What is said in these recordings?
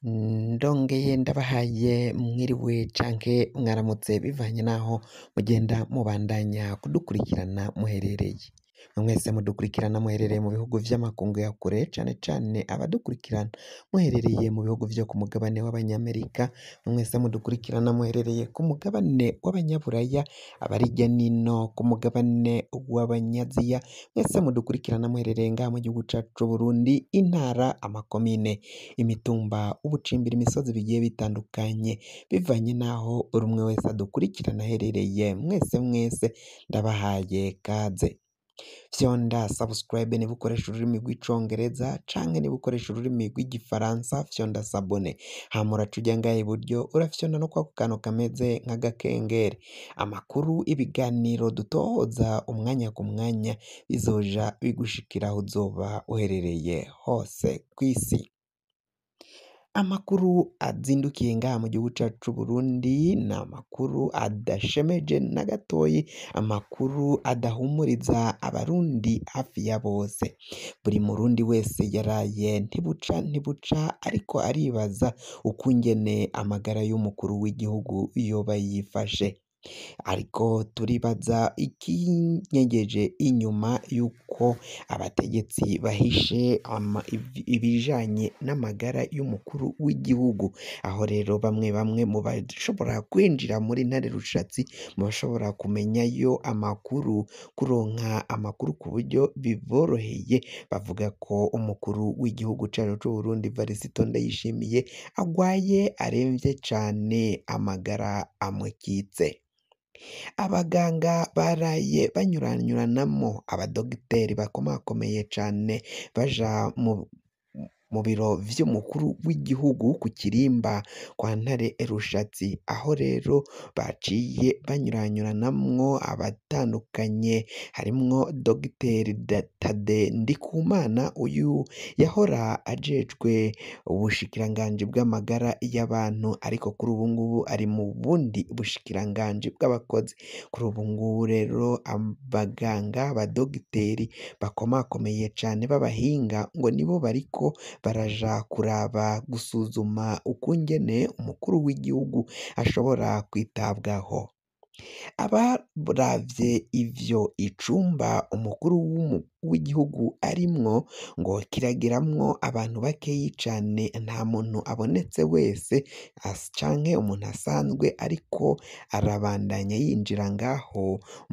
Ndongeye ndabahaye mwiriwe canke mwaramutse bivanye n'aho mugenda mubandanya kudukurikirana muherereye. Mwese mudukurikirana muherereye mu bihugu vy'amakungu ya kure, cane cane abadukurikirana muherereye mu bihugu vyo ku mugabane w'abanyamerika, mwese mudukurikirana muherereye ku mugabane w'abanyaburaya, abari hirya nino ku mugabane w'abanyaziya, mwese mudukurikirana muherereye ngaha mu gihugu cacu c'Uburundi, intara, amakomine, imitumba, ubucimbiri, imisozi bigiye bitandukanye, bivanye n'aho buri umwe wese adukurikirana aherereye, mwese mwese ndabahaye kaze. Fyonda subscribe niba ukoresha ururimi rw'icongereza canke niba ukoresha ururimi rw'igifaransa fyonda s'abonner, hama uraca uja ngaha iburyo urafyonda no kwako kantu kameze nk'agakengeri. Amakuru, ibiganiro dutohoza umwanya ku mwanya bizoja bigushikira aho uzoba uherereye hose kw'isi. Amakuru azindukiye ngaha mu gihugu cacu c'Uburundi ni amakuru adashemeje na gatoyi, amakuru adahumuriza abarundi hafi ya bose. Buri murundi wese yaraye ntibuca ntibuca ariko aribaza ukungene amagara y'umukuru w'igihugu yoba yifashe. Ariko turibaza ikinyegeje inyuma y'uko abategetsi bahishe ibijanye n'amagara y'umukuru w'igihugu. Aho rero bamwe bamwe mu bashobora kwinjira muri Ntare Rushatsi, mu bashobora kumenyayo amakuru, kuronka amakuru ku buryo biboroheye, bavuga ko umukuru w'igihugu cacu c'Uburundi Varisito Ndayishimiye agwaye aremvye cane, amagara amukitse. Abaganga baraye banyuranyuranamwo, abadogiteri bakomakomeye cane baja mu biro vy'umukuru w'igihugu ku Kirimba kwa Ntare Rushatsi, aho rero baciye banyuranyuranamwo abatandukanye, harimwo dogiteri Tade Ndikumana, uyu yahora ajejwe ubushikiranganji bw'amagara y'abantu, ariko kuri ubu ngubu ari mu bundi bushikiranganji bw'abakozi. Kuri ubu ngubu rero abaganga, abadogiteri bakomakomeye cane b'abahinga ngo nibo bariko baraja kuraba gusuzuma ukungene umukuru w'igihugu ashobora kwitabwaho. Abaravye ivyo icumba umukuru w'igihugu arimwo ngo kiragiramwo abantu bakeyi cane, nta muntu abonetse wese canke umuntu asanzwe ariko arabandanya yinjira ngaho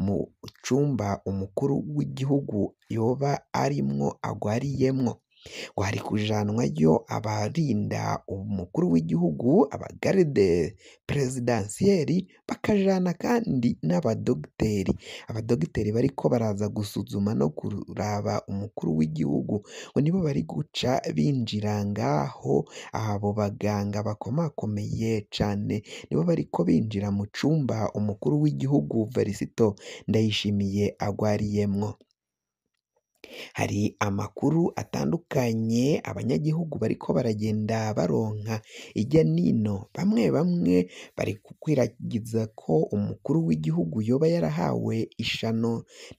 mu cumba umukuru w'igihugu yoba arimwo agwariyemwo. Ngo hari kujanwayo abarinda umukuru w'igihugu, abagarde prezidansiyeri, bakajana kandi n'abadogiteri. Abadogiteri bariko baraza gusuzuma no kuraba umukuru w'igihugu ngo nibo bari guca binjira ngaho, abo baganga bakomakomeye cane nibo bariko binjira mu cumba umukuru w'igihugu Varisito Ndayishimiye agwariyemwo. Hari amakuru atandukanye abanyagihugu bariko baragenda baronka irya nino, bamwe bamwe bari gukwiragiza ko umukuru w'igihugu yoba yarahawe ishano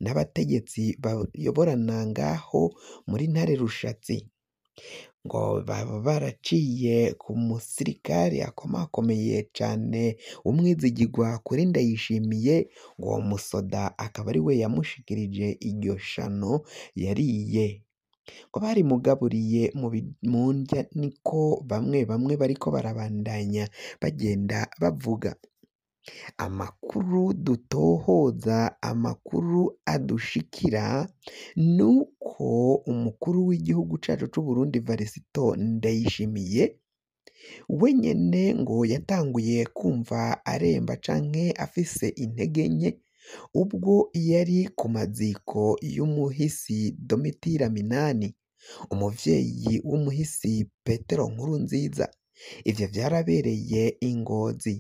n'abategetsi bayoborana ngaho muri Ntare Rushatsi, ngo baba baraciye ku musirikare akomakomeye cane w'umwizigirwa kuri Ndayishimiye, ngo uwo musoda akaba ari we yamushikirije iryo shano yariye. Ngo barimugaburiye mu ndya, niko bamwe bamwe bariko barabandanya bagenda bavuga. Amakuru dutohoza, amakuru adushikira nuko umukuru w'igihugu cacu c'Uburundi Varisito Ndayishimiye we nyene ngo yatanguye kumva aremba canke afise intege nke ubwo yari ku maziko y'umuhisi Domitira Minani, umuvyeyi w'umuhisi Petero Nkurunziza. Ivyo vyarabereye i Ngozi.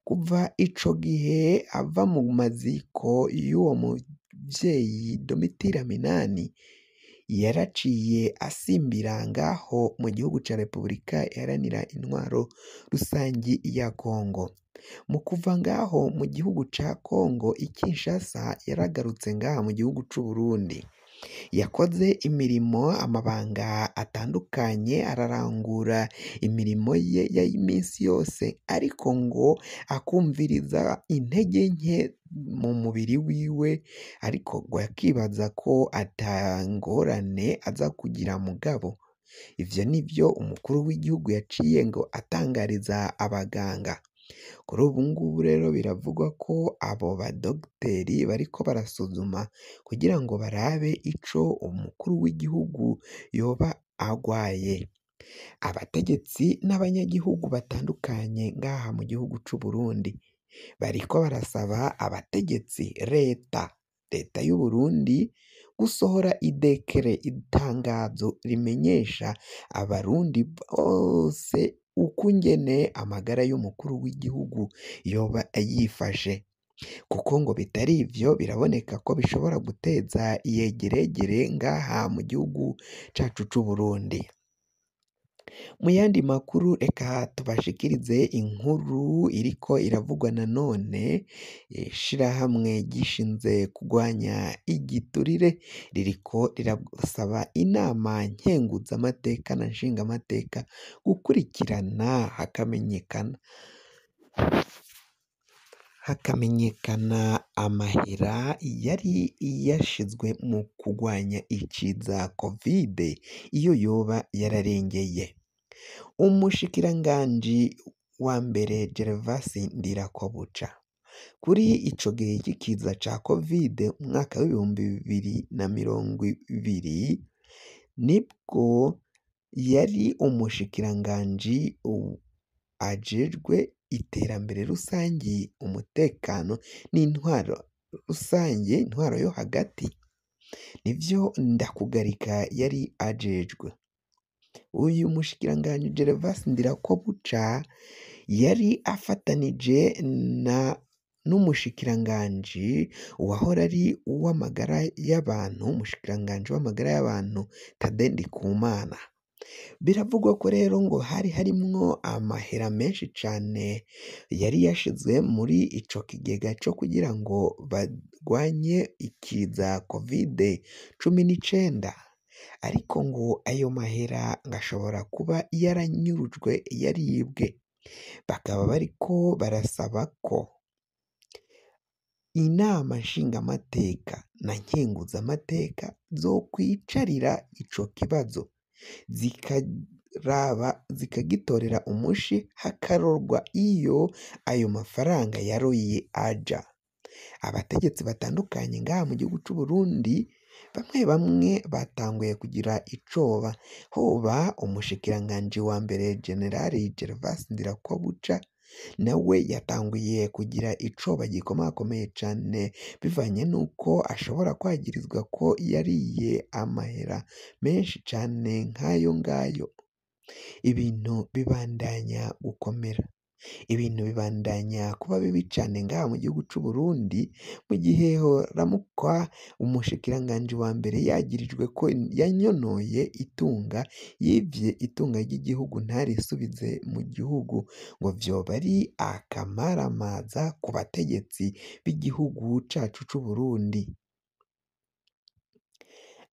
Kuva ico gihe ava mu maziko y'uwo muvyeyi Domitira Minani, yaraciye asimbira ngaho mu gihugu ca Repubulika Iharanira Intwaro Rusangi ya Kongo. Mu kuva ngaho mu gihugu ca Kongo i Kinshasa, yaragarutse ngaha mu gihugu c'Uburundi. Yakoze imirimo amabanga atandukanye, ararangura imirimo ye y'iminsi yose, ariko ngo akumviriza intege nke mu mubiri wiwe, ariko ngo akibaza ko ata ngorane aza kugira mugabo. Ivyo nivyo umukuru w'igihugu yaciye ngo atangariza abaganga. Kuri ubu ngubu rero biravugwa ko abo badogiteri bariko barasuzuma kugira ngo barabe ico umukuru w'igihugu yoba agwaye. Abategetsi n'abanyagihugu batandukanye ngaha mu gihugu c'u Burundi bariko barasaba abategetsi leta y'u Burundi gusohora idekere, itangazo rimenyesha abarundi bose ukungene amagara y'umukuru w'igihugu yoba yifashe, kuko ngo bitari ivyo biraboneka ko bishobora guteza iyegeregere ngaha mu gihugu cacu c'u Burundi. Mu yandi makuru reka tubashikirize inkuru iriko iravugwa nanone. Ishirahamwe ryishinze kugwanya igiturire ririko rirasaba inama nkenguzamateka na nshingamateka gukurikirana hakamenyekana amahera yari yashizwe mu kugwanya ikiza Kovide iyo yoba yararengeye. Umushikiranganji wa mbere Gervas Ndirakobuca kuri ico gihe c'ikiza ca Kovide mu mwaka w'2020 nibwo yari umushikiranganji ajejwe iterambere rusangi, umutekano n'intwaro rusange, intwaro yo hagati, nivyo Ndakugarika yari ajejwe. Uyu mushikiranganji Gervas Ndirakobuca yari afatanije na n'umushikiranganji wahora ari uw'amagara y'abantu, umushikiranganji w'amagara y'abantu Tade Ndikumana. Biravugwa ko rero ngo hari harimwo amahera menshi cane yari yashizwe muri ico kigega co kugira ngo bagwanye ikiza Kovide 19, ariko ngo ayo mahera ngashobora kuba yaranyurujwe, yaribwe. Bakaba bariko barasaba ko inama nshingamateka na nkenguzamateka zokwicarira ico kibazo, zikaraba zikagitorera umushi, hakarorwa iyo ayo mafaranga yaroye aja. Abategetsi batandukanye ngaha mu gihugu c'u Burundi bamwe bamwe batanguye kugira icoba, hoba umushikiranganji wa mbere Generali Gervas Ndirakobuca nawe yatanguye kugira icoba gikomakomeye cane bivanye nuko ashobora kwagirizwa ko yariye amahera menshi cane nk'ayo ngayo. Ibintu bibandanya gukomera, ibintu bibandanya kuba bibi cane ngaha mu gihugu c'u Burundi, mu gihe horamukwa umushikiranganji wa mbere yagirijwe ko yanyonoye itunga, yivye itunga ry'igihugu ntarisubize mu gihugu, ngo vyoba ari akamaramaza ku bategetsi b'igihugu cacu c'u Burundi.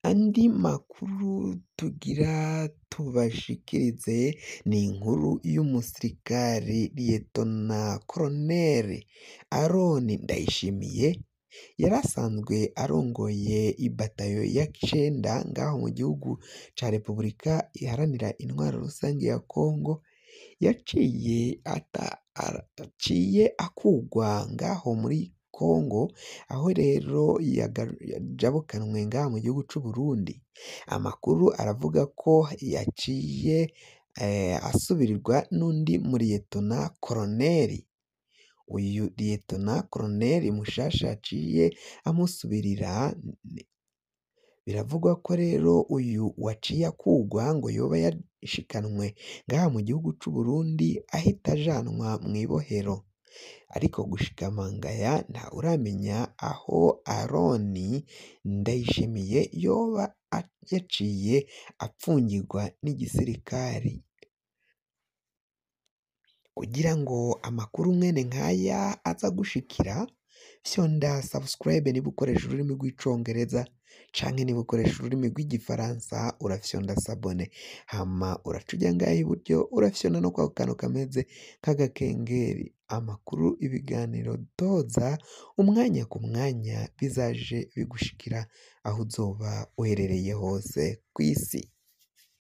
Andi makuru tugira tubashikirize ni inkuru y'umusirikari Liyetona Koloneli Aroni Ndayishimiye, yarasanzwe arongoye ibatayo ya 9 ngaho mu gihugu ca Repubulika Iharanira Intwaro Rusange ya Kongo, yaciye akugwa ngaho muri Kongo, aho rero yajabukanwe ngaha mu gihugu c'u Burundi. Amakuru aravuga ko yaciye asubirirwa n'undi muriyetona koloneli. Uyu liyetona koloneli mushasha yaciye amusubirira, biravugwa ko rero uyu waciye akugwa ngo yoba yashikanwe ngaha mu gihugu c'u Burundi ahita ajanwa mw'ibohero. Ariko gushika mangaya nta uramenya aho Aroni Ndayishimiye yoba yaciye apfungirwa n'igisirikari. Kugira ngo amakuru mwene nkaya aza gushikira, fyonda subscribe niba ukoresha ururimi rw'icongereza, Canke niba ukoresha ururimi rw'igifaransa urafyonda s'abonner, hama uraca uja ngaha iburyo urafyonda no kwako kantu kameze nk'agakengeri. Amakuru, ibiganiro dutoza umwanya ku mwanya bizaje bigushikira aho uzoba uherereye hose kw'isi.